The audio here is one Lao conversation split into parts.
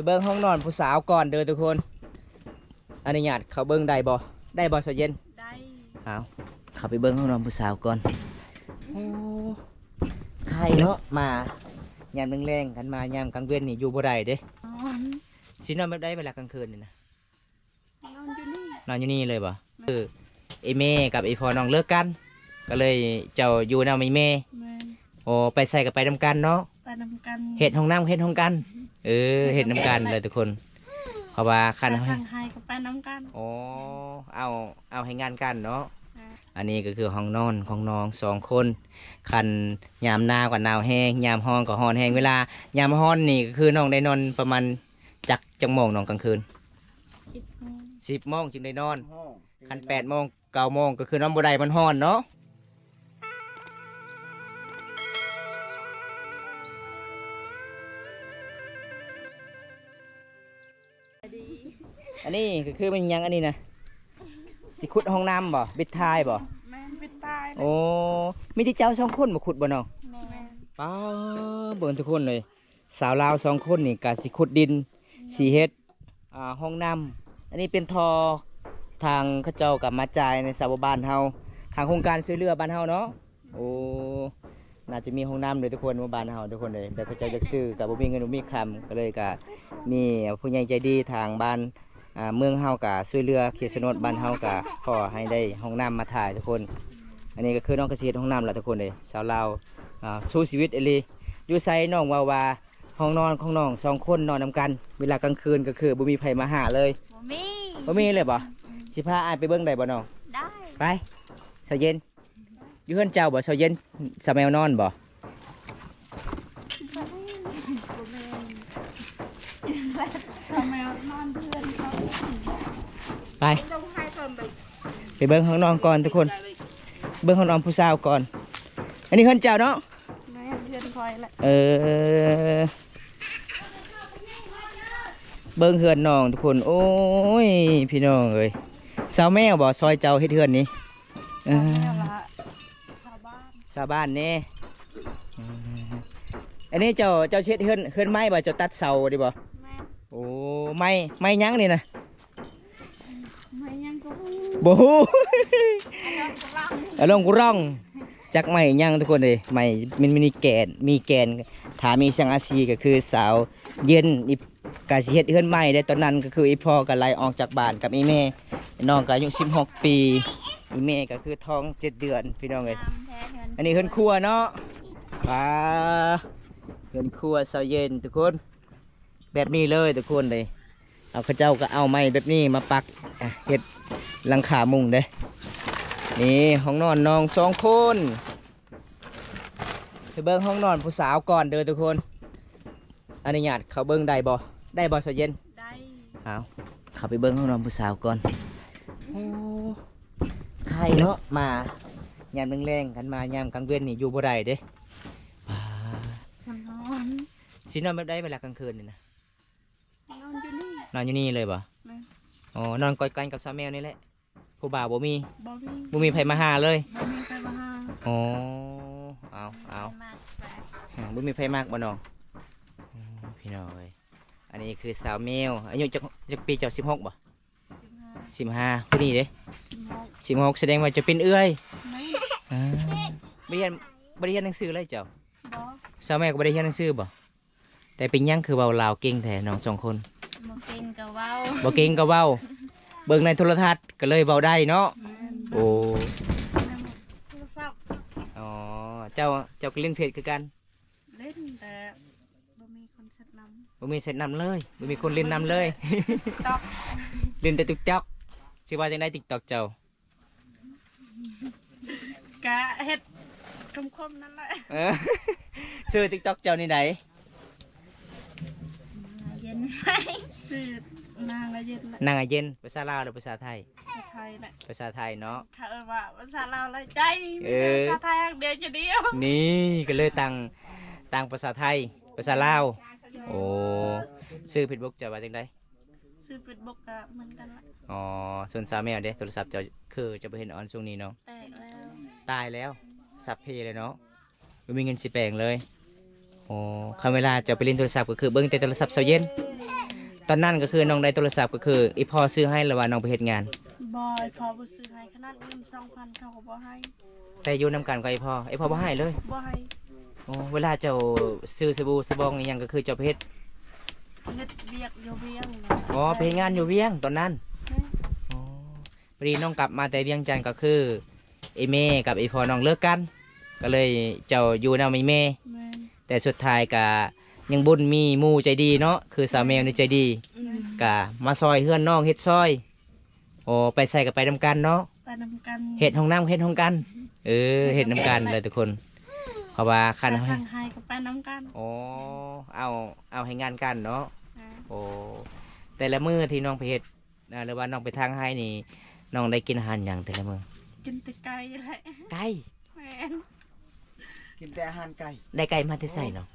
ໄປເບິ່ງຫ້ອງນອນຜູ້ສາວກ່ອນເດີທຸກຄົນ. ອະນຸຍາດເຂົ້າເບິ່ງໄດ້ບໍ່? ໄດ້ບໍ່ ສາວເຢັນ? ໄດ້. ເອົາ ເຂົ້າໄປເບິ່ງຫ້ອງນອນຜູ້ສາວກ່ອນ. ໂອ້ ໄຄເນາະ ມາຍາມແລງໆ ຄັນມາຍາມກາງເວັນນີ້ຢູ່ບໍ່ໄດ້ເດ້. ນອນ ຊິນອນແບບໃດເວລາກາງຄືນນີ້ນະ? ນອນຢູ່ນີ້ ນອນຢູ່ນີ້ເລີຍບໍ່? ແມ່ນ. ຄື ອີ່ແມ່ກັບອີ່ພໍ່ນ້ອງເລີກກັນ ກໍເລີຍເຈົ້າຢູ່ນຳອີ່ແມ່. ແມ່ນ. ໂອ້ ໄປໃສກໍໄປນຳກັນເນາະ. ໄປນຳກັນ. ເຮັດຫ້ອງນ້ຳເຮັດຮ່ວມກັນ. ເອີ ເຮັດນຳກັນເລີຍທຸກຄົນ ເພາະວ່າຄັນ ໄປທາງໄຮ່ກໍໄປນຳກັນ. ໂອ້ ເອົາ ເອົາໃຫ້ງານກັນເນາະ. ແມ່ນ. ອັນນີ້ກໍຄືຫ້ອງນອນຂອງນ້ອງສອງຄົນ ຄັນຍາມໜາວກໍໜາວແຮງ ຍາມຮ້ອນກໍຮ້ອນແຮງ. ເວລາຍາມຮ້ອນນີ້ກໍຄືນ້ອງໄດ້ນອນປະມານຈັກ ຈັກໂມງນ້ອງກາງຄືນ? ສິບໂມງ ສິບໂມງຈຶ່ງໄດ້ນອນ. ຄັນແປດໂມງ ເກົ້າໂມງກໍຄືນອນບໍ່ໄດ້ ມັນຮ້ອນເນາະ. ອັນນີ້ກໍຄືແມ່ນຫຍັງອັນນີ້ນະ? ຊິຂຸດຫ້ອງນ້ຳບໍ່? ບິດຖ່າຍບໍ່? ແມ່ນ ບິດຖ່າຍ. ໂອ້ ມີແຕ່ເຈົ້າສອງຄົນບໍ່ຂຸດບໍ່ນ້ອງ? ແມ່ນ. ປ້າ ເບິ່ງທຸກຄົນເລີຍ ສາວລາວສອງຄົນນີ້ກະຊິຂຸດດິນ ຊິເຮັດ ອ່າ ຫ້ອງນ້ຳ. ອັນນີ້ເປັນທໍ່ ທາງເຂົາເຈົ້າກໍມາຈ່າຍໃນຊາວບ້ານເຮົາ ທາງໂຄງການຊ່ວຍເຫຼືອບ້ານເຮົາເນາະ. ໂອ້ ໜ້າຈະມີຫ້ອງນ້ຳເດີທຸກຄົນ ໝູ່ບ້ານເຮົາທຸກຄົນເດີ ແບບເຂົາເຈົ້າຢາກຊື້ກໍບໍ່ມີເງິນບໍ່ມີຄຳ ກໍເລີຍກໍມີຜູ້ໃຫຍ່ໃຈດີທາງບ້ານ ອ່າ ເມືອງເຮົາກໍຊ່ວຍເຫຼືອ ເຂດຊະໂນດບ້ານເຮົາກໍຂໍໃຫ້ໄດ້ຫ້ອງນ້ຳມາຖ່າຍທຸກຄົນ. ອັນນີ້ກໍຄືນ້ອງກໍຊິເຮັດຫ້ອງນ້ຳລະທຸກຄົນເດີ ຊາວລາວ ອ່າ ສູ້ຊີວິດອີ່ຫຼີ. ຢູ່ໃສນ້ອງເວົ້າວ່າ ຫ້ອງນອນຂອງນ້ອງສອງຄົນນອນນຳກັນ ເວລາກາງຄືນກໍຄືບໍ່ມີໃຜມາຫາເລີຍ? ບໍ່ມີ. ບໍ່ມີເລີຍບໍ່? ອືມ. ຊິພາອ້າຍໄປເບິ່ງໄດ້ບໍ່ນ້ອງ? ໄດ້. ໄປ ສາວເຢັນ ຢູ່ເຮືອນເຈົ້າບໍ່ ສາວເຢັນ? ສາວແມວນອນບໍ່? ບໍ່ແມ່ນ ສາວແມວນອນເຮືອນເຂົາ. ໄປ ໄປເບິ່ງຫ້ອງນອນກ່ອນທຸກຄົນ ເບິ່ງຫ້ອງນອນຜູ້ສາວກ່ອນ. ອັນນີ້ເຮືອນເຈົ້າເນາະ? ແມ່ນ ເຮືອນຂ້ອຍແຫຼະ. ເອີ ເບິ່ງເຮືອນນ້ອງທຸກຄົນ. ໂອ້ຍ ພີ່ນ້ອງເອີຍ ສາວແມວບໍ່ຊ່ອຍເຈົ້າເຮັດເຮືອນນີ້? ເອີ ຊາວບ້ານ ຊາວບ້ານແດ່. ເອີ ອັນນີ້ເຈົ້າ ເຈົ້າຊິເຮັດເຮືອນ ເຮືອນໄມ້ບໍ່? ເຈົ້າຕັດເສົານີ້ບໍ່? ແມ່ນ. ໂອ້ ໄມ້ ໄມ້ຫຍັງນີ້ນະ? ໄມ້ຫຍັງກໍບໍ່ຮູ້ ບໍ່ຮູ້. ອາລົງກຸຣອງ ຈັກໄມ້ຫຍັງທຸກຄົນເອີຍ ໄມ້ມັນມີແກ່ນ ມີແກ່ນ. ຖ້າມີສັງກະສີກໍຄືສາວເຢັນ ອີ່ ກະຊິເຮັດເຮືອນໃໝ່ເດ້. ຕອນນັ້ນກໍຄືອີ່ພໍ່ກໍໄລ່ອອກຈາກບ້ານກັບອີ່ແມ່ ນ້ອງກໍອາຍຸສິບຫົກປີ ອີ່ແມ່ກໍຄືທ້ອງເຈັດເດືອນ ພີ່ນ້ອງເອີຍ. ອັນນີ້ເຮືອນຄົວເນາະ ປາ ເຮືອນຄົວສາວເຢັນທຸກຄົນ. ແບບນີ້ເລີຍທຸກຄົນເດ້. ເອົາ ເຂົາເຈົ້າກໍເອົາໄມ້ແບບນີ້ມາປັກ ອ່ະ ເຮັດຫຼັງຄາມຸງເດ້. ນີ້ຫ້ອງນອນນ້ອງສອງຄົນ. ໄປເບິ່ງຫ້ອງນອນຜູ້ສາວກ່ອນເດີທຸກຄົນ. ອະນຸຍາດເຂົ້າເບິ່ງໄດ້ບໍ່? ໄດ້ບໍ່ ສາວເຢັນ? ໄດ້. ເອົາ ເຂົ້າໄປເບິ່ງຫ້ອງນອນຜູ້ສາວກ່ອນ. ໂອ້ ໄຄເນາະ ມາຍາມແລງໆ ຄັນມາຍາມກາງເວັນນີ້ຢູ່ບໍ່ໄດ້ເດ້. ປາ ມັນຮ້ອນ. ຊິນອນແບບໃດເວລາກາງຄືນນີ້ນະ? ນອນຢູ່ນີ້ ນອນຢູ່ນີ້ເລີຍບໍ່? ແມ່ນ. ອໍ ນອນກອດກັນກັບສາວແມວນີ້ແຫຼະ. ຜູ້ບ່າວບໍ່ມີ? ບໍ່ມີ. ບໍ່ມີໃຜມາຫາເລີຍ? ບໍ່ມີໃຜມາຫາ. ອໍ ເອົາ ເອົາ ບໍ່ມີໃຜມັກ ບໍ່ມີໃຜມັກບໍ່ນ້ອງ? ອໍ ພີ່ນ້ອງເອີຍ ອັນນີ້ຄືສາວແມວ. ອາຍຸຈັກ ຈັກປີເຈົ້າ? ສິບຫົກບໍ່? ສິບຫ້າ. ສິບຫ້າ. ຜູ້ນີ້ເດ້? ສິບຫົກ. ສິບຫົກ ສະແດງວ່າເຈົ້າເປັນເອື້ອຍ. ແມ່ນ. ອ່າ ບໍ່ໄດ້ຮຽນ ບໍ່ໄດ້ຮຽນໜັງສືເລີຍເຈົ້າ? ບໍ່. ສາວແມວກໍບໍ່ໄດ້ຮຽນໜັງສືບໍ່? ແຕ່ເປັນຫຍັງຄືເວົ້າລາວເກັ່ງແທ້ນ້ອງສອງຄົນ? ບໍ່ເກັ່ງກໍເວົ້າ ບໍ່ເກັ່ງກໍເວົ້າ. ເບິ່ງໃນໂທລະທັດກໍເລີຍເວົ້າໄດ້ເນາະ. ແມ່ນ. ໂອ້ ໂທລະສັບ. ອໍ ເຈົ້າ ເຈົ້າກໍຫຼິ້ນເຟສຄືກັນ? ຫຼິ້ນ ແຕ່ບໍ່ມີຄົນແຊັດນຳ. ບໍ່ມີແຊັດນຳເລີຍ? ບໍ່ມີຄົນຫຼິ້ນນຳເລີຍ? ຕິກຕັອກ ຫຼິ້ນແຕ່ຕິກຕັອກ. ຊື່ວ່າຈັ່ງໃດຕິກຕັອກເຈົ້າ? ກະເຮັດຄົມໆນັ້ນແຫຼະ. ເອີ ຊື່ຕິກຕັອກເຈົ້ານີ້ໃດ? ນາງອາເຢັນ. ຊື່ນາງອາເຢັນແຫຼະ. ນາງອາເຢັນ. ພາສາລາວຫຼືພາສາໄທ? ພາສາໄທແຫຼະ. ພາສາໄທເນາະ. ເຂົາເອີ້ນວ່າພາສາລາວຫຼາຍໃຈ. ເອີ ມີພາສາໄທທາງດຽວຈະດຽວ. ນີ້ກໍເລີຍຕັ້ງ ຕັ້ງພາສາໄທ ພາສາລາວ. ໂອ້ ຊື່ເຟສບຸກເຈົ້າວ່າຈັ່ງໃດ? ຊື່ເຟສບຸກກໍເໝືອນກັນລະ. ອໍ ສ່ວນສາວແມວເດ້ ໂທລະສັບເຈົ້າຄືຈະບໍ່ເຫັນອອນຊ່ວງນີ້ເນາະ? ແຕກແລ້ວ. ຕາຍແລ້ວ ສັບເພແລ້ວເນາະ. ບໍ່ມີເງິນຊິແປງເລີຍ. ໂອ້ ຄັນເວລາເຈົ້າໄປຫຼິ້ນໂທລະສັບກໍຄືເບິ່ງແຕ່ໂທລະສັບສາວເຢັນ. ຕອນນັ້ນກໍຄືນ້ອງໄດ້ໂທລະສັບ ກໍຄືອີ່ພໍ່ຊື້ໃຫ້ ຫຼືວ່ານ້ອງໄປເຮັດງານ? ບໍ່, ອີ່ພໍ່ບໍ່ຊື້ໃຫ້, ຂະໜາດເງິນສອງພັນເຂົາກໍບໍ່ໃຫ້. ແຕ່ຢູ່ນຳກັນກັບອີ່ພໍ່, ອີ່ພໍ່ບໍ່ໃຫ້ເລີຍ? ບໍ່ໃຫ້. ໂອ້ ເວລາເຈົ້າຊື້ສະບູສະບອງອີ່ຫຍັງ ກໍຄືເຈົ້າໄປເຮັດ? ເຮັດວຽກຢູ່ວຽງ. ອໍ ໄປເຮັດງານຢູ່ວຽງຕອນນັ້ນ? ແມ່ນ. ອໍ ພໍດີນ້ອງກັບມາແຕ່ວຽງຈັນ ກໍຄືອີ່ແມ່ກັບອີ່ພໍ່ນ້ອງເລີກກັນ ກໍເລີຍເຈົ້າຢູ່ນຳອີ່ແມ່. ແມ່ນ. ແຕ່ສຸດທ້າຍກະຍັງບຸນມີໝູ່ໃຈດີເນາະ ຄືສາວແມວນີ້ໃຈດີ. ແມ່ນ. ກະມາຊ່ອຍເຮືອນນ້ອງເຮັດຊ່ອຍ. ໂອ້ ໄປໃສກໍໄປນຳກັນເນາະ? ໄປນຳກັນ. ເຮັດຫ້ອງນ້ຳເຮັດຮ່ວມກັນ. ເອີ ເຮັດນຳກັນເລີຍທຸກຄົນ. ເພາະວ່າຄັນ ໄປທາງໄຮ່ກໍໄປນຳກັນ. ໂອ້ ເອົາ ເອົາແຮງງານກັນເນາະ. ແມ່ນ. ໂອ້ ແຕ່ລະມື້ທີ່ນ້ອງໄປເຮັດ ອ່າ ຫຼືວ່ານ້ອງໄປທາງໄຮ່ນີ້ ນ້ອງໄດ້ກິນອາຫານຫຍັງແຕ່ລະມື້? ກິນແຕ່ໄກ່ແຫຼະ. ໄກ່? ແມ່ນ. ກິນແຕ່ອາຫານໄກ່. ໄດ້ໄກ່ມາແຕ່ໃສເນາະ?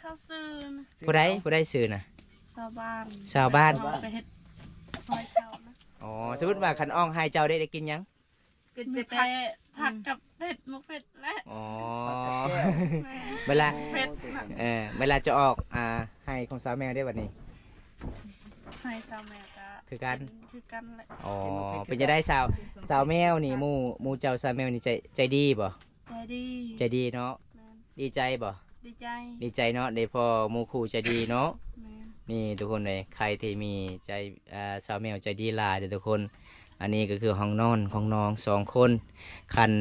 ເຂົາຊື້ນະ. ຜູ້ໃດ? ຜູ້ໃດຊື້ນະ? ຊາວບ້ານ. ຊາວບ້ານ. ເຮົາໄປເຮັດຊ່ອຍເຂົານະ. ອໍ ສົມມຸດວ່າຄັນອອກໄຮ່ເຈົ້າໄດ້ ໄດ້ກິນຫຍັງ? ກິນແຕ່ ມີແຕ່ຜັກ ອືມ ກັບເຜັດ ໝາກເຜັດແຫຼະ. ອໍ ແມ່ນ. ເວລາ ເຜັດນະ. ເອີ ເວລາຈະອອກ ອ່າ ໄຮ່ຂອງສາວແມວເດ້ບັດນີ້? ໄຮ່ສາວແມວກະຄືກັນ ຄືກັນແຫຼະ. ອໍ ເປັນຈັ່ງໃດສາວ ສາວແມວນີ້ ໝູ່ ໝູ່ເຈົ້າສາວແມວນີ້ໃຈ ໃຈດີບໍ່? ໃຈດີ. ໃຈດີເນາະ. ແມ່ນ. ດີໃຈບໍ່? ດີໃຈ. ດີໃຈເນາະ ໄດ້ພໍ້ໝູ່ຄູ່ໃຈດີເນາະ. ແມ່ນ. ນີ້ທຸກຄົນເອີຍ ໃຜທີ່ມີໃຈ ອ່າ ສາວແມວໃຈດີຫຼາຍເດີທຸກຄົນ. ອັນນີ້ກໍຄືຫ້ອງນອນຂອງນ້ອງສອງຄົນ. ຄັນ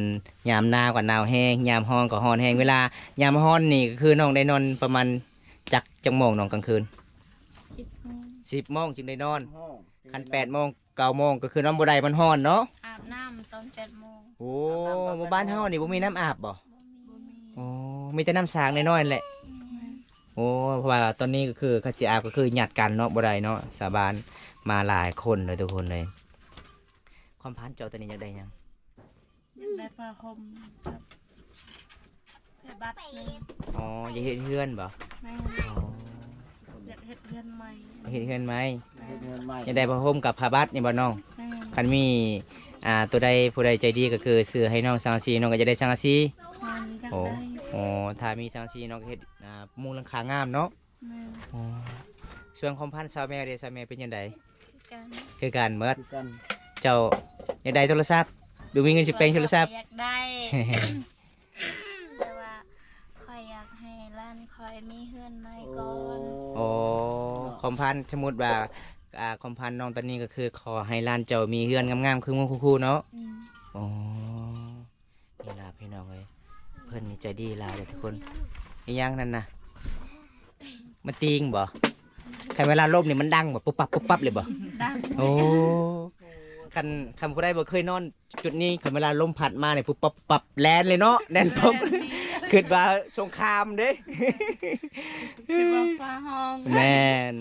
ຍາມໜາວກໍໜາວແຮງ ຍາມຮ້ອນກໍຮ້ອນແຮງ. ເວລາຍາມຮ້ອນນີ້ກໍຄືນ້ອງໄດ້ນອນປະມານຈັກ ຈັກໂມງນ້ອງກາງຄືນ? ສິບໂມງ. ສິບໂມງຈຶ່ງໄດ້ນອນ. ຄັນແປດໂມງ ເກົ້າໂມງກໍຄືນອນບໍ່ໄດ້ ມັນຮ້ອນເນາະ. ອາບນ້ຳຕອນແປດໂມງ. ໂອ້ ໝູ່ບ້ານເຮົານີ້ບໍ່ມີນ້ຳອາບບໍ່? ບໍ່ມີ. ໂອ້ ມີແຕ່ນ້ຳສາງນ້ອຍໆແຫຼະ. ແມ່ນ. ໂອ້ ເພາະວ່າຕອນນີ້ກໍຄືຄັນຊິອາບກໍຄືຍັດກັນເນາະ ບໍ່ໄດ້ເນາະ ສາວບ້ານມາຫຼາຍຄົນເລີຍທຸກຄົນເລີຍ. ຄວາມຝັນເຈົ້າຕອນນີ້ຢາກໄດ້ຫຍັງ? ຢາກໄດ້ຜ້າຫົ່ມກັບຜ້າບັດໜຶ່ງ. ອໍ ຢາກເຮັດເຮືອນບໍ່? ແມ່ນ. ອໍ ຢາກເຮັດເຮືອນໃໝ່. ເຮັດເຮືອນໃໝ່. ເຮັດເຮືອນໃໝ່. ຢາກໄດ້ຜ້າຫົ່ມກັບຜ້າບັດນີ້ບໍ່ນ້ອງ? ແມ່ນ. ຄັນມີ ອ່າ ຕົວໃດຜູ້ໃດໃຈດີກໍຄືຊື້ໃຫ້ນ້ອງສັງກະສີ ນ້ອງກໍຢາກໄດ້ສັງກະສີ. ແມ່ນ. ຢາກໄດ້. ໂອ້ ໂອ້ ຖ້າມີສັງກະສີນ້ອງກໍເຮັດ ອ່າ ມຸງຫຼັງຄາງາມເນາະ. ແມ່ນ. ອໍ ສ່ວນຄວາມຝັນສາວແມວເດ ສາວແມວເປັນຈັ່ງໃດ? ຄືກັນ. ຄືກັນໝົດ. ຄືກັນ. ເຈົ້າຢາກໄດ້ໂທລະສັບ ຫຼືມີເງິນຊິແປງໂທລະສັບ? ຂ້ອຍກໍຢາກໄດ້ ແຕ່ວ່າຂ້ອຍຢາກໃຫ້ຫຼານຂ້ອຍມີເຮືອນໃໝ່ກ່ອນ. ໂອ້ ຄວາມຝັນ ສົມມຸດວ່າ ອ່າ ຄວາມຝັນນ້ອງຕອນນີ້ກໍຄືຂໍໃຫ້ຫຼານເຈົ້າມີເຮືອນງາມໆຄືໝູ່ຄູ່ເນາະ. ອືມ. ໂອ້ ນີ້ລະພີ່ນ້ອງເອີຍ ເພິ່ນນີ້ໃຈດີຫຼາຍເດີທຸກຄົນ. ອີຫຍັງນັ້ນນະ? ມັນຕີງບໍ່? ຄັນເວລາລົມນີ້ມັນດັງບໍ່? ປຸບປັບ ປຸບປັບເລີຍບໍ່? ດັງ. ໂອ້ ຄັນ ຄັນຜູ້ໃດບໍ່ເຄີຍນອນຈຸດນີ້ ຄັນເວລາລົມພັດມານີ້ ປຸບປັບ ປຸບປັບ ແລ່ນເລີຍເນາະ ແລ່ນປົບ. ແມ່ນ. ຄິດວ່າສົງຄາມເດ້. ຄິດວ່າຟ້າຮ້ອງ. ແມ່ນ.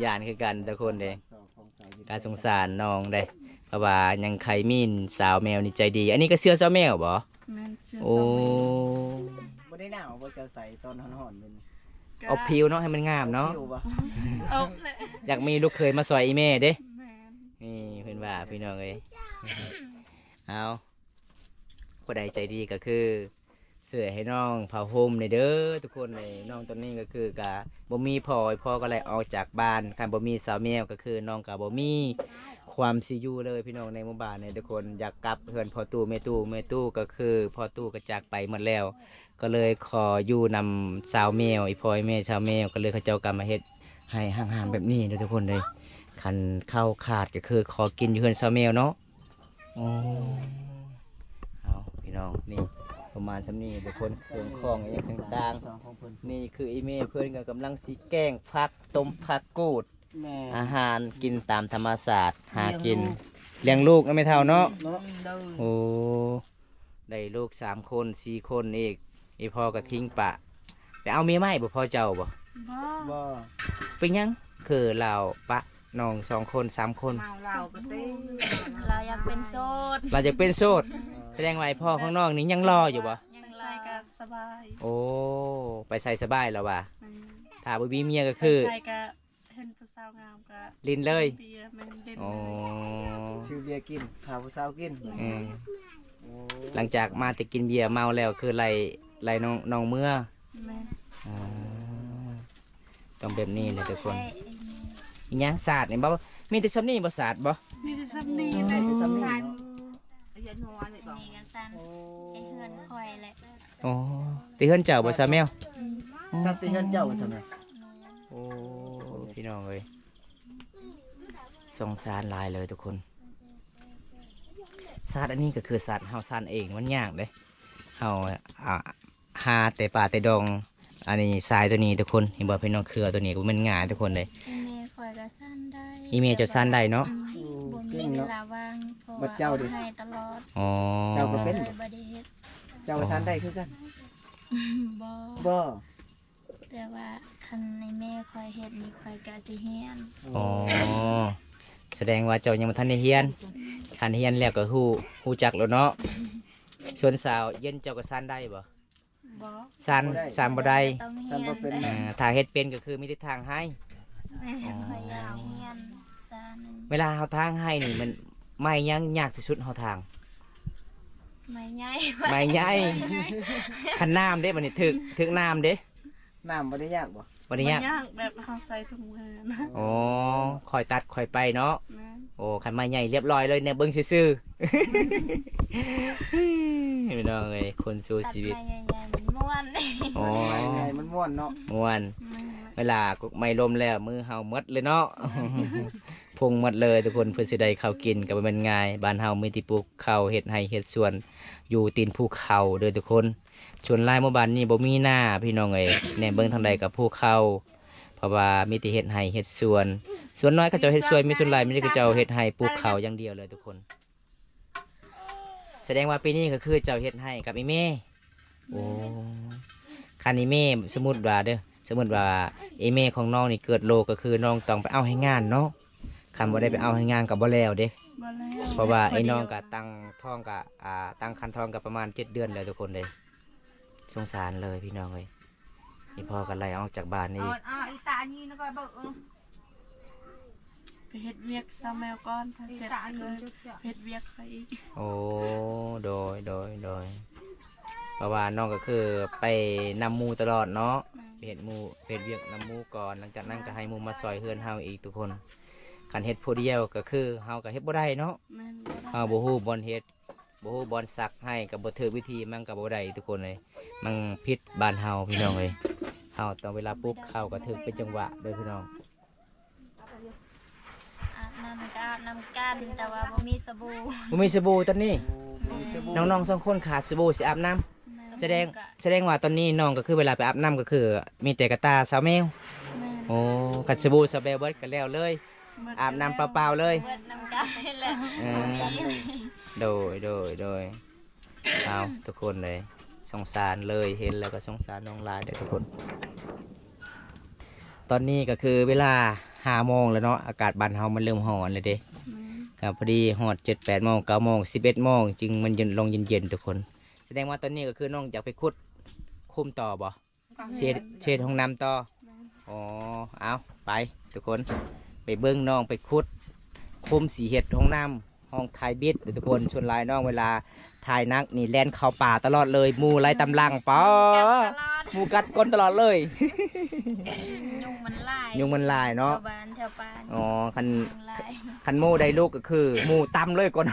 ຢ້ານຄືກັນທຸກຄົນເດ້. ກະສົງສານນ້ອງເດ້ ເພາະວ່າຍັງໃຄ່ມີສາວແມວນີ້ໃຈດີ. ອັນນີ້ກໍເສື້ອສາວແມວບໍ່? ແມ່ນ ເສື້ອສາວແມວ. ໂອ້ ບໍ່ໄດ້ໜາວບໍ່ ເຈົ້າໃສ່ຕອນຮ້ອນໆແບບນີ້? ອົບຜິວເນາະ ໃຫ້ມັນງາມເນາະ. ອົບຜິວບໍ່? ອົບແຫຼະ. ຢາກມີລູກເຂີຍມາຊ່ອຍອີ່ແມ່ເດ້. ແມ່ນ. ນີ້ເພິ່ນວ່າພີ່ນ້ອງເອີຍ. ເອົາ ຜູ້ໃດໃຈດີກໍຄື ເສື້ອໃຫ້ນ້ອງ ຜ້າຫົ່ມນີ້ເດີທຸກຄົນ. ນີ້ນ້ອງຕອນນີ້ກໍຄືກະບໍ່ມີພໍ່ ພໍ່ກໍໄລ່ອອກຈາກບ້ານ. ຄັນບໍ່ມີສາວແມວກໍຄືນ້ອງກໍບໍ່ມີຄວາມຊິຢູ່ເລີຍພີ່ນ້ອງ ໃນໝູ່ບ້ານນີ້ທຸກຄົນ. ຢາກກັບເຮືອນພໍ່ຕູ້ແມ່ຕູ້ ແມ່ຕູ້ກໍຄືພໍ່ຕູ້ກໍຈາກໄປໝົດແລ້ວ ກໍເລີຍຂໍຢູ່ນຳສາວແມວ ອີ່ພໍ່ອີ່ແມ່ສາວແມວ ກໍເລີຍເຂົາເຈົ້າກໍມາເຮັດໃຫ້ຮ່າງໆແບບນີ້ເດີທຸກຄົນເດີ. ຄັນເຂົ້າຂາດກໍຄືຂໍກິນຢູ່ເຮືອນສາວແມວເນາະ. ໂອ້ ເອົາພີ່ນ້ອງ ນີ້ປະມານສ່ຳນີ້ທຸກຄົນ ເຄື່ອງຂອງອີ່ຫຍັງຕ່າງໆ. ນີ້ຄືອີ່ແມ່ເພິ່ນກໍກຳລັງຊິແກງຜັກ ຕົ້ມຜັກກູດ. ແມ່ນ. ອາຫານກິນຕາມທຳມະຊາດ ຫາກິນ ລ້ຽງລູກ ລ້ຽງລູກເນາະແມ່ເຖົ້າເນາະ. ເນາະ. ໂອ້ ໄດ້ລູກສາມຄົນ ສີ່ຄົນອີກ ອີ່ພໍ່ກໍຖິ້ມປະ. ໄປເອົາເມຍໃໝ່ບໍ່ ພໍ່ເຈົ້າບໍ່? ບໍ່. ບໍ່. ເປັນຫຍັງຄືລາວປະນ້ອງສອງຄົນ ສາມຄົນ? ເມົາເຫຼົ້າກໍຕິ ລາວຢາກເປັນໂສດ. ລາວຢາກເປັນໂສດ. ສະແດງວ່າໄອ້ພໍ່ຂອງນ້ອງນີ້ຍັງຫຼໍ່ຢູ່ບໍ່? ຍັງຫຼໍ່. ໄປໃສກໍສະບາຍ. ໂອ້ ໄປໃສສະບາຍລາວວ່າ. ແມ່ນ. ຖ້າບໍ່ມີເມຍກໍຄື ໄປໃສກໍ ເຫັນຜູ້ສາວງາມກໍຫຼິ້ນເລີຍ. ເບຍ. ແມ່ນ ຫຼິ້ນເລີຍ. ອໍ ຊື້ເບຍກິນ ພາຜູ້ສາວກິນ. ອືມ. ໂອ້ ຫຼັງຈາກມາແຕ່ກິນເບຍເມົາແລ້ວ ຄືໄລ່ ໄລ່ນ້ອງ ນ້ອງເມືອ. ແມ່ນ. ອ່າ ຕ້ອງແບບນີ້ແຫຼະທຸກຄົນ. ແມ່ ອີຫຍັງ ສາດນີ້ບໍ່? ມີແຕ່ຊ່ຳນີ້ບໍ່ ສາດບໍ່? ມີແຕ່ຊ່ຳນີ້ແຫຼະ ມີແຕ່ຊ່ຳນີ້ເນາະ. ອັນນີ້ກໍຊັ້ນ ໂອ້ ແຕ່ເຮືອນຂ້ອຍແຫຼະ. ອໍ ແຕ່ເຮືອນເຈົ້າບໍ່ ສາວແມວ? ອືມ ຊັ້ນແຕ່ເຮືອນເຈົ້າບໍ່ ສາວແມວ? ແມ່ນ. ໂອ້ ພີ່ນ້ອງເອີຍ ສົງສານຫຼາຍເລີຍທຸກຄົນ. ສາດອັນນີ້ກໍຄືສາດເຮົາຊັ້ນເອງ ມັນຍາກເດ້. ເຮົາ ອ່າ ຫາແຕ່ປ່າແຕ່ດອງ ອັນນີ້ຊາຍຕົວນີ້ທຸກຄົນ ເຫັນບໍ່ພີ່ນ້ອງ? ເຄືອຕົວນີ້ກໍບໍ່ແມ່ນງ່າຍທຸກຄົນເດ້. ແມ່ຂ້ອຍກໍຊັ້ນໄດ້ ອີແມ່ເຈົ້າຊັ້ນໄດ້ເນາະ? ອືມ ບໍ່ມີເວລາວ່າງ ເພາະວ່າເອົາໃຫ້ຕະຫຼອດ. ອໍ ເຈົ້າກໍເປັນ ບໍ່ໄດ້ເຮັດ. ເຈົ້າກໍຊັ້ນໄດ້ຄືກັນ? ບໍ່ ບໍ່ ແຕ່ວ່າຄັນໃຫ້ແມ່ຂ້ອຍເຮັດນີ້ ຂ້ອຍກໍຊິຮຽນ. ອໍ ສະແດງວ່າເຈົ້າຍັງບໍ່ທັນໄດ້ຮຽນ. ອືມ ຄັນຮຽນແລ້ວກໍຮູ້ ຮູ້ຈັກໂລດເນາະ. ສ່ວນສາວເຢັນເຈົ້າກໍຊັ້ນໄດ້ບໍ່? ບໍ່ ຊັ້ນ ບໍ່ໄດ້ ຊັ້ນບໍ່ໄດ້ ຊັ້ນບໍ່ເປັນ. ເອີ ຖ້າເຮັດເປັນກໍຄືມີແຕ່ທາງໃຫ້. ແມ່ນ. ອໍ ຂ້ອຍຢາກຮຽນຊັ້ນ. ເວລາເຮົາທາງໃຫ້ນີ້ ມັນໄມ້ຫຍັງຍາກທີ່ສຸດເຮົາທາງ? ໄມ້ໃຫຍ່ ໄມ້ໃຫຍ່. ຄັນນ້ຳເດ້ ບັດນີ້ຖືກ ຖືກນ້ຳເດ້? ນ້ຳບໍ່ໄດ້ຍາກບໍ່? ບໍ່ໄດ້ຍາກ ບໍ່ຍາກ ແບບເຮົາໃສ່ຖົງມືນະ. ອໍ ຄ່ອຍຕັດຄ່ອຍໄປເນາະ. ແມ່ນ. ໂອ້ ຄັນໄມ້ໃຫຍ່ລຽບລ້ອຍເລີຍ ແນມເບິ່ງຊື່ໆ. ພີ່ນ້ອງເອີຍ ຄົນສູ້ຊີວິດ ຕັດໄມ້ໃຫຍ່ໆມັນມ່ວນ. ອໍ ໄມ້ໃຫຍ່ມັນມ່ວນເນາະ. ມ່ວນ. ແມ່ນ. ເວລາກົກໄມ້ລົ້ມແລ້ວ ມືເຮົາໝົດເລີຍເນາະ. ແມ່ນ. ພຸງໝົດເລີຍທຸກຄົນ ເພື່ອຊິໄດ້ເຂົ້າກິນກໍບໍ່ແມ່ນງ່າຍ. ບ້ານເຮົາມີແຕ່ປູກເຂົ້າ ເຮັດໄຮ່ເຮັດສວນ ຢູ່ຕີນພູເຂົາເດີທຸກຄົນ. ສ່ວນຫຼາຍໝູ່ບ້ານນີ້ບໍ່ມີນາພີ່ນ້ອງເອີຍ ແນມເບິ່ງທາງໃດກໍພູເຂົາ ເພາະວ່າມີແຕ່ເຮັດໄຮ່ເຮັດສວນ. ສ່ວນໜ້ອຍເຂົາເຈົ້າເຮັດສວນ ມີສ່ວນຫຼາຍມີແຕ່ເຂົາເຈົ້າເຮັດໄຮ່ປູກເຂົ້າຢ່າງດຽວເລີຍທຸກຄົນ. ສະແດງວ່າປີນີ້ກໍຄືເຈົ້າເຮັດໄຮ່ກັບອີ່ແມ່. ໂອ້ ຄັນອີ່ແມ່ ສົມມຸດວ່າເດີ ສົມມຸດວ່າອີ່ແມ່ຂອງນ້ອງນີ້ເກີດໂລກ ກໍຄືນ້ອງຕ້ອງໄປເອົາແຮງງານເນາະ. ຄັນບໍ່ໄດ້ໄປເອົາແຮງງານກໍບໍ່ແລ້ວເດ້. ບໍ່ແລ້ວ. ເພາະວ່າໄອ້ນ້ອງກໍຕັ້ງທ້ອງກໍ ອ່າ ຕັ້ງຄັນທ້ອງກໍປະມານເຈັດເດືອນແລ້ວທຸກຄົນເດ້. ສົງສານເລີຍພີ່ນ້ອງເອີຍ ອີ່ພໍ່ກໍໄລ່ອອກຈາກບ້ານອີກ. ເອົາ ເອົາອີຕາອັນນີ້ນະກໍເບິ່ງ ເອີ ໄປເຮັດວຽກສາວແມວກ່ອນ ຖ້າເສັດກໍເຮັດວຽກຂ້ອຍອີກ. ໂອ້ ໂດຍ ໂດຍ ໂດຍ. ເພາະວ່ານ້ອງກໍຄືໄປນຳໝູ່ຕະຫຼອດເນາະ. ແມ່ນ. ໄປເຮັດໝູ່ ໄປເຮັດວຽກນຳໝູ່ກ່ອນ ຫຼັງຈາກນັ້ນກໍໃຫ້ໝູ່ມາຊ່ອຍເຮືອນເຮົາອີກທຸກຄົນ. ຄັນເຮັດຜູ້ດຽວກໍຄືເຮົາກໍເຮັດບໍ່ໄດ້ເນາະ. ແມ່ນ ບໍ່ໄດ້. ເຮົາບໍ່ຮູ້ບ່ອນເຮັດ ບໍ່ຮູ້ບ່ອນສັກໃຫ້ກໍບໍ່ຖືກວິທີ ມັນກໍບໍ່ໄດ້ທຸກຄົນເອີຍ. ມັນຜິດບ້ານເຮົາພີ່ນ້ອງເອີຍ. ເຮົາຕ້ອງເວລາປຸກເຂົ້າກໍຖືກເປັນຈັງຫວະເດີພີ່ນ້ອງ. ອາບນ້ຳກໍອາບນ້ຳກັນ ແຕ່ວ່າບໍ່ມີສະບູ. ບໍ່ມີສະບູຕອນນີ້? ບໍ່ມີສະບູ. ນ້ອງໆສອງຄົນຂາດສະບູຊິອາບນ້ຳ. ແມ່ນ. ສະແດງ ສະແດງວ່າຕອນນີ້ນ້ອງກໍຄືເວລາໄປອາບນ້ຳກໍຄືມີແຕ່ກະຕ່າສາວແມວ. ແມ່ນ. ໂອ້ ຄັນສະບູສາວແມວເບິດກໍແລ້ວເລີຍ. ອາບນ້ຳເປົ່າໆເລີຍ. ເບິດນ້ຳກາຍແຫຼະ. ເອີ ບໍ່ມີ. ໂດຍ ໂດຍ ໂດຍ. ເອົາ ທຸກຄົນເລີຍ ສົງສານເລີຍ ເຫັນແລ້ວກໍສົງສານນ້ອງຫຼາຍເດີທຸກຄົນ. ຕອນນີ້ກໍຄືເວລາຫ້າໂມງແລ້ວເນາະ ອາກາດບ້ານເຮົາມັນເລີ່ມຮ້ອນແລ້ວເດ້. ແມ່ນ. ກໍພໍດີຮອດເຈັດແປດໂມງ ເກົ້າໂມງ ສິບເອັດໂມງ ຈຶ່ງມັນເຢັນ ລົງເຢັນໆ ທຸກຄົນ. ສະແດງວ່າຕອນນີ້ກໍຄືນ້ອງຢາກໄປຂຸດຂຸມຕໍ່ບໍ່? ເຮັດ ເຮັດຫ້ອງນ້ຳຕໍ່. ແມ່ນ. ອໍ ເອົາ ໄປທຸກຄົນ ໄປເບິ່ງນ້ອງໄປຂຸດຂຸມ ຊິເຮັດຫ້ອງນ້ຳ ຫ້ອງຖ່າຍບິດເດີທຸກຄົນ. ສ່ວນຫຼາຍນ້ອງເວລາຖ່າຍໜັງນີ້ແລ່ນເຂົ້າປ່າຕະຫຼອດເລີຍ ໝູ່ໄລ່ຕາມຫຼັງ. ປາ ໝູ່ກັດກົ້ນຕະຫຼອດເລີຍ. ຍຸງມັນຫຼາຍ ຍຸງມັນຫຼາຍເນາະ ແຖວບ້ານແຖວປ່າ. ອໍ ຄັນ ຍຸງຫຼາຍ ຄັນໝູ່ໄດ້ລູກກໍຄືໝູ່ຕຳເລີຍກ່ອນ.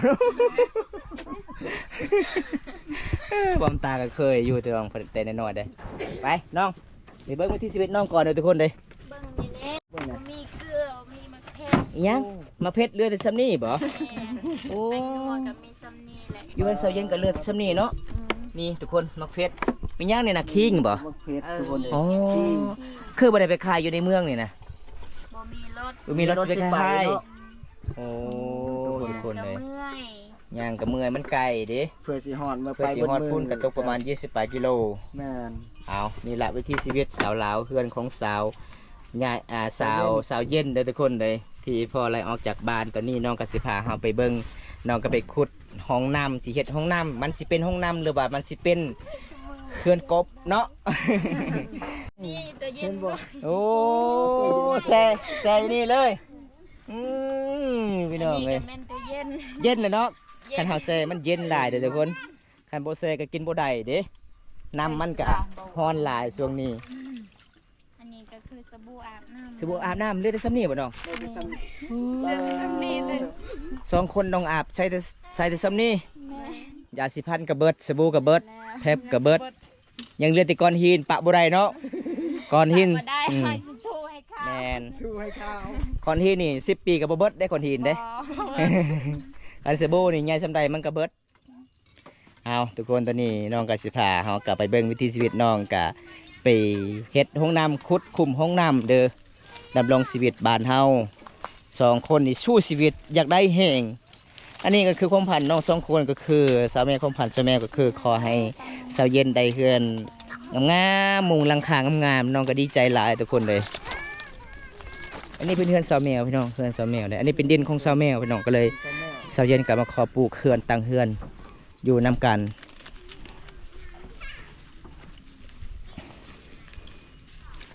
ເອີ ບອມຕາກໍເຄີຍຢູ່ແຕ່ ແຕ່ນ້ອຍໆເດ້. ໄປນ້ອງ ໄປເບິ່ງວິຖີຊີວິດນ້ອງກ່ອນເດີທຸກຄົນເດ້. ເບິ່ງນີ້ແຫຼະ ເບິ່ງນະ ບໍ່ມີເກືອ ບໍ່ມີໝາກເຜັດ. ອີຫຍັງ? ໂອ້ ໝາກເຜັດເຫຼືອແຕ່ຊ່ຳນີ້ບໍ? ແມ່ນ. ໂອ້ ແປ້ງນົວກໍມີຊ່ຳນີ້ແຫຼະ. ຢູ່ເຮືອນສາວເຢັນກໍເຫຼືອແຕ່ຊ່ຳນີ້ເນາະ. ອືມ ນີ້ທຸກຄົນ ໝາກເຜັດ. ມີຫຍັງນີ້ນະ? ຂີງບໍ? ໝາກເຜັດ ເອີ ທຸກຄົນເດ້. ອໍ ຂີງ ຄືບໍ່ໄດ້ໄປຂາຍຢູ່ໃນເມືອງນີ້ນະ? ບໍ່ມີລົດ ບໍ່ມີລົດ ມີລົດ ຊິໄປຂາຍ ຊິໄປເນາະ. ໂອ້ ອືມ ທຸກຄົນເດ້ ຍ່າງກໍເມື່ອຍ ຍ່າງກໍເມື່ອຍ ມັນໄກເດ້. ເພື່ອຊິຮອດ ເມື່ອ ເພື່ອຊິຮອດ ໄປເບິດມື້ພຸ້ນກໍຕົກປະມານຊາວປາຍກິໂລ. ແມ່ນ. ເອົາ ນີ້ລະວິຖີຊີວິດສາວລາວ ເຮືອນຂອງສາວ ຍາຍ ອ່າ ສາວ ສາວເຢັນ ສາວເຢັນເດີທຸກຄົນເດີ ທີ່ພໍ່ໄລ່ອອກຈາກບ້ານ. ຕອນນີ້ນ້ອງກໍຊິພາເຮົາໄປເບິ່ງ ນ້ອງກໍໄປຂຸດຫ້ອງນ້ຳ ຊິເຮັດຫ້ອງນ້ຳ ມັນຊິເປັນຫ້ອງນ້ຳ ຫຼືວ່າມັນຊິເປັນເຮືອນກົບເນາະ. ນີ້ໂຕເຢັນ ເຫັນບໍ່? ໂອ້ ແຊ່ ແຊ່ຢູ່ນີ້ເລີຍ. ອືມ ພີ່ນ້ອງເອີຍ ອັນນີ້ກໍແມ່ນຕູ້ເຢັນ ເຢັນແຫຼະເນາະ. ເຢັນ ຄັນເຮົາແຊ່ມັນເຢັນຫຼາຍເດ້ທຸກຄົນ. ຄັນບໍ່ແຊ່ກໍກິນບໍ່ໄດ້ເດ້ ນ້ຳມັນກໍຮ້ອນຫຼາຍຊ່ວງນີ້. ອັນນີ້ກໍ ຄືສະບູອາບນ້ຳ ສະບູອາບນ້ຳ ເຫຼືອແຕ່ຊ່ຳນີ້ບໍ່ນ້ອງ? ເຫຼືອແຕ່ຊ່ຳນີ້ເລີຍ ສອງຄົນນ້ອງອາບໃຊ້ແຕ່ ໃຊ້ແຕ່ຊ່ຳນີ້ ແມ່ນ ຢາສີຟັນກໍເບິດ ສະບູກໍເບິດ ແລ້ວ ແພັບກໍເບິດ ຍັງເຫຼືອແຕ່ກ້ອນຫີນ ປະບໍ່ໄດ້ເນາະ ກ້ອນຫີນ ປະບໍ່ໄດ້ ອືມ ໃຫ້ຖູໃຫ້ຂາວ ແມ່ນ ຖູໃຫ້ຂາວ ກ້ອນຫີນນີ້ສິບປີກໍບໍ່ເບິດເດ້ ກ້ອນຫີນເດ້ ບໍ່ ອັນສະບູນີ້ໃຫຍ່ຊ່ຳໃດມັນກໍເບິດ. ເອົາ ທຸກຄົນ ຕອນນີ້ນ້ອງກໍຊິພາເຮົາກັບໄປເບິ່ງວິຖີຊີວິດ ນ້ອງກໍໄປເຮັດໂຮງນ້ຳ ຂຸດຂຸມໂຮງນ້ຳເດີ ດຳລົງຊີວິດບ້ານເຮົາ ສອງຄົນນີ້ສູ້ຊີວິດ ຢາກໄດ້ແຮງ ອັນນີ້ກໍຄືຄວາມຝັນນ້ອງສອງຄົນ ກໍຄືສາວແມວ ຄວາມຝັນສາວແມວກໍຄືຂໍໃຫ້ສາວເຢັນໄດ້ເຮືອນງາມໆ ມຸງຫຼັງຄາງາມໆ ນ້ອງກໍດີໃຈຫຼາຍ ທຸກຄົນເລີຍ. ອັນນີ້ເປັນເຮືອນສາວແມວພີ່ນ້ອງ ເຮືອນສາວແມວເດ້ ອັນນີ້ເປັນດິນຂອງສາວແມວພີ່ນ້ອງ ກໍເລີຍສາວເຢັນກໍມາຂໍປູກເຮືອນ ຕັ້ງເຮືອນຢູ່ນຳກັນ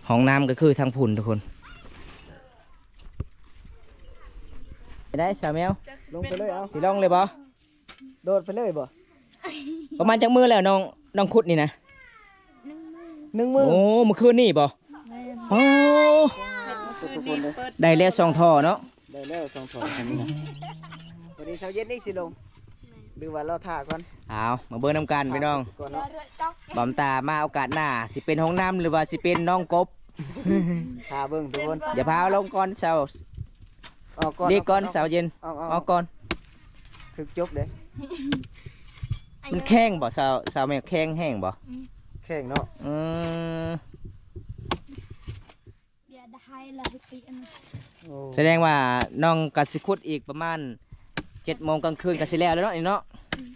ຫ້ອງນ້ຳກໍຄືທາງພຸ້ນ ທຸກຄົນ. ໄດ້ສາວແມວ ລົງໄປເລີຍ ເອົາ ຊິລົງເລີຍບໍ່? ໂດດໄປເລີຍບໍ່? ປະມານຈັກມື້ແລ້ວນ້ອງ ນ້ອງຂຸດນີ້ນະ? ໜຶ່ງມື້ ໜຶ່ງມື້ ໂອ້ ມື້ຄືນນີ້ບໍ່? ແມ່ນ ໂອ້ ໄດ້ແລ້ວສອງທໍ່ເນາະ ໄດ້ແລ້ວສອງທໍ່ ວັນນີ້ສາວເຢັນນີ້ຊິລົງ ຫຼືວ່າລໍຖ້າກ່ອນ? ເອົາ ມາເບິ່ງນຳກັນພີ່ນ້ອງ ບອມຕາມາໂອກາດໜ້າ ຊິເປັນຫ້ອງນ້ຳ ຫຼືວ່າຊິເປັນນ້ອງກົບ ຖ້າເບິ່ງທຸກຄົນ ຢ່າພາລົງກ່ອນສາວ ອອກກ່ອນ ດີກ່ອນ ອອກກ່ອນ ສາວເຢັນ ອອກ ອອກ ອອກກ່ອນ ຖືກຈົບເດ້ ມັນແຂງບໍ່ ສາວ ສາວແມວ ແຂງແຮງບໍ່? ອືມ ແຂງເນາະ ອືມ ເບຍດາໄຮລະໄປຕິອັນນັ້ນ ໂອ້ ສະແດງວ່ານ້ອງກໍຊິຂຸດອີກປະມານເຈັດໂມງກາງຄືນກໍຊິແລ້ວແລ້ວເນາະ ນີ້ເນາະ ອືມ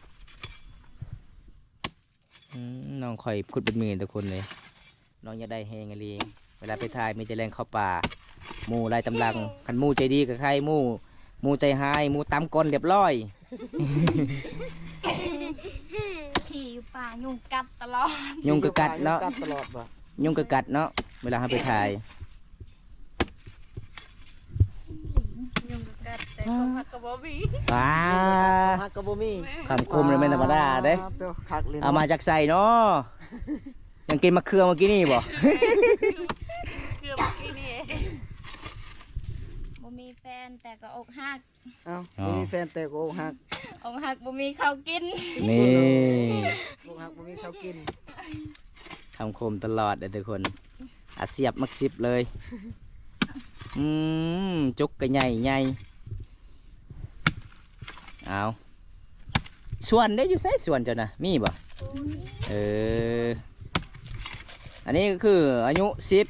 ອືມ ນ້ອງຂ້ອຍຂຸດເບິດມື້ທຸກຄົນເລີຍ ນ້ອງຢາກໄດ້ແຮງອີ່ຫຼີ ເວລາໄປຖ່າຍມີແຕ່ແລ່ນເຂົ້າປ່າ ໝູ່ໄລ່ຕາມຫຼັງ ຄັນໝູ່ໃຈດີກໍໃຄ ໝູ່ ໝູ່ໃຈຮ້າຍ ໝູ່ຕຳກ້ອນລຽບຮ້ອຍ ຂີ່ຢູ່ປ່າຍຸງກັດຕະຫຼອດ ຍຸງກໍກັດເນາະ ຍຸງກັດຕະຫຼອດບໍ່? ຍຸງກໍກັດເນາະ ເວລາເຮົາໄປຖ່າຍ ຍຸງກໍກັດ ແຕ່ຄວາມຮັກກໍບໍ່ມີ ວ້າ ຄວາມຮັກກໍບໍ່ມີ ຄຳຄົມນີ້ແມ່ນທຳມະດາເດ້ ເອົາມາຈາກໃສເນາະ? ຍັງກິນມະເຂືອມື້ກີ້ນີ້ບໍ່? ເຂືອມື້ກີ້ນີ້ ບໍ່ມີແຟນແຕ່ກໍອົກຫັກ ເອົ້າ ບໍ່ມີແຟນແຕ່ກໍອົກຫັກ ອົກຫັກບໍ່ມີເຂົ້າກິນ ນີ້ ອົກຫັກບໍ່ມີເຂົ້າກິນ ຄຳຄົມຕະຫຼອດເດີທຸກຄົນ ອາຊຽບມັກສິບເລີຍ ອືມ ຈົກກະໃຫຍ່ໃຫຍ່ ເອົາ ສວນເດ້ ຢູ່ໃສສວນເຈົ້ານະ ມີບໍ່? ເອີ ອັນນີ້ກໍຄືອາຍຸສິບ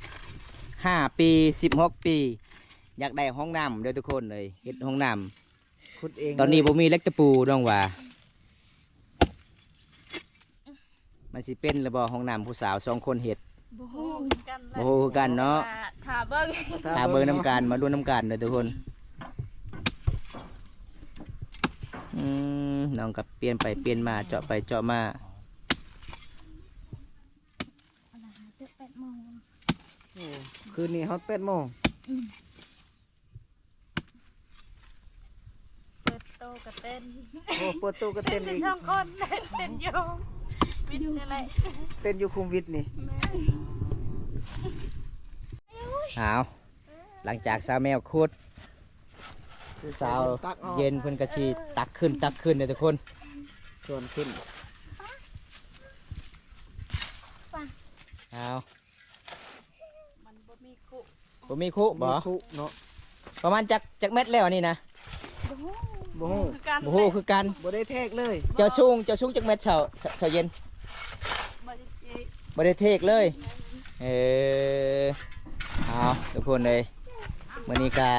ຫ້າປີ ສິບຫົກປີ ຢາກໄດ້ຫ້ອງນ້ຳເດີທຸກຄົນເອີຍ ເຮັດຫ້ອງນ້ຳ ຂຸດເອງ ຕອນນີ້ບໍ່ມີເຫຼັກຕະປູ ນ້ອງວ່າ ມັນຊິເປັນຫຼືບໍ່ ຫ້ອງນ້ຳຜູ້ສາວສອງຄົນເຮັດ ບໍ່ຮູ້ຄືກັນ ບໍ່ຮູ້ຄືກັນເນາະ ຖ້າເບິ່ງ ຖ້າເບິ່ງນຳກັນ ມາລຸ້ນນຳກັນເດີທຸກຄົນ ອືມ ນ້ອງກໍປ່ຽນໄປປ່ຽນມາ ເຈາະໄປເຈາະມາ ແປດໂມງ ໂອ້ ຄືນນີ້ຮອດແປດໂມງ ອືມ ເປີດໂຕກໍເຕັ້ນ ໂອ້ ເປີດໂຕກໍເຕັ້ນອີກ ສອງຄົນເຕັ້ນຢູ່ ວິດນີ້ແຫຼະ ເຕັ້ນຢູ່ຄຸມວິດນີ້ ແມ່ນ ອ້າວ ຫຼັງຈາກສາວແມວຂຸດ ສາວເຢັນເພິ່ນກໍຊິຕັກຂຶ້ນ ຕັກຂຶ້ນເດີທຸກຄົນ ສວນຂຶ້ນ ອ້າວ ມັນບໍ່ມີຄຸ ບໍ່ມີຄຸບໍ? ບໍ່ມີຄຸເນາະ ປະມານຈັກ ຈັກແມັດແລ້ວອັນນີ້ນະ? ບໍ່ຮູ້ ບໍ່ຮູ້ຄືກັນ ບໍ່ຮູ້ຄືກັນ ບໍ່ໄດ້ແທກເລີຍ ເຈົ້າສູງ ເຈົ້າສູງຈັກແມັດ ສາວ ສາວເຢັນ? ບໍ່ໄດ້ເທກ ບໍ່ໄດ້ເທກເລີຍ ເອີ ເອົາ ທຸກຄົນເອີຍ ມື້ນີ້ກະ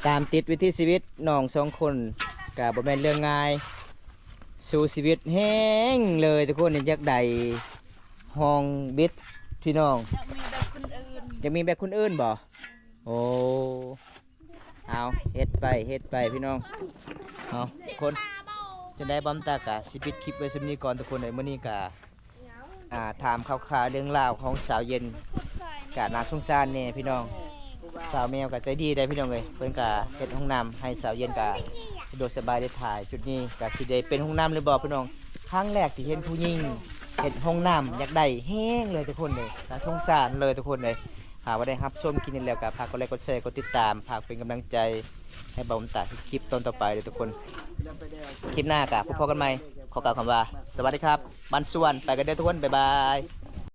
ຕາມຕິດວິຖີຊີວິດນ້ອງສອງຄົນ ກະບໍ່ແມ່ນເລື່ອງງ່າຍ ສູ້ຊີວິດແຮງເລີຍ ທຸກຄົນ ຢາກໄດ້ ຫ້ອງບິດພີ່ນ້ອງ ຢາກມີແບບຄົນອື່ນ ຢາກມີແບບຄົນອື່ນບໍ? ໂອ້ ເອົາ ເຮັດໄປ ເຮັດໄປພີ່ນ້ອງ ເອົາ ທຸກຄົນ ຈັ່ງໃດບອມຕາກະຊິປິດຄລິບໄວ້ສ່ຳນີ້ກ່ອນທຸກຄົນເອີຍ ມື້ນີ້ກະ ອ່າ ຖາມຂ່າວໆເລື່ອງລາວຂອງສາວເຢັນ ກະໜ້າສົງສານແດ່ພີ່ນ້ອງ ສາວແມວກະໃຈດີໄດ໋ພີ່ນ້ອງເອີຍ ເພິ່ນກະເຮັດຫ້ອງນ້ຳໃຫ້ສາວເຢັນ ກະສະດວກສະບາຍໄດ້ຖ່າຍ ຈຸດນີ້ກະຊິໄດ້ເປັນຫ້ອງນ້ຳຫຼືບໍ່ພີ່ນ້ອງ ຄັ້ງແລກທີ່ເຫັນຜູ້ຍິງເຮັດຫ້ອງນ້ຳ ຢາກໄດ້ແຮງເລີຍທຸກຄົນເອີຍ ໜ້າສົງສານເລີຍທຸກຄົນເອີຍ ຖ້າວ່າໄດ້ຮັບຊົມຄລິບນີ້ແລ້ວກໍຝາກກົດໄລກົດແຊ ກົດຕິດຕາມ ຝາກເປັນກຳລັງໃຈໃຫ້ບ່າວບຸນຕາເຮັດຄລິບຕອນຕໍ່ໄປເດີທຸກຄົນ. ຄລິບໜ້າກໍພົບກັນໃໝ່. ຂໍກ່າວຄຳວ່າ ສະຫວັດດີຄັບ ບ້ານສວນ. ໄປກັນເດີທຸກຄົນ ບາຍບາຍ.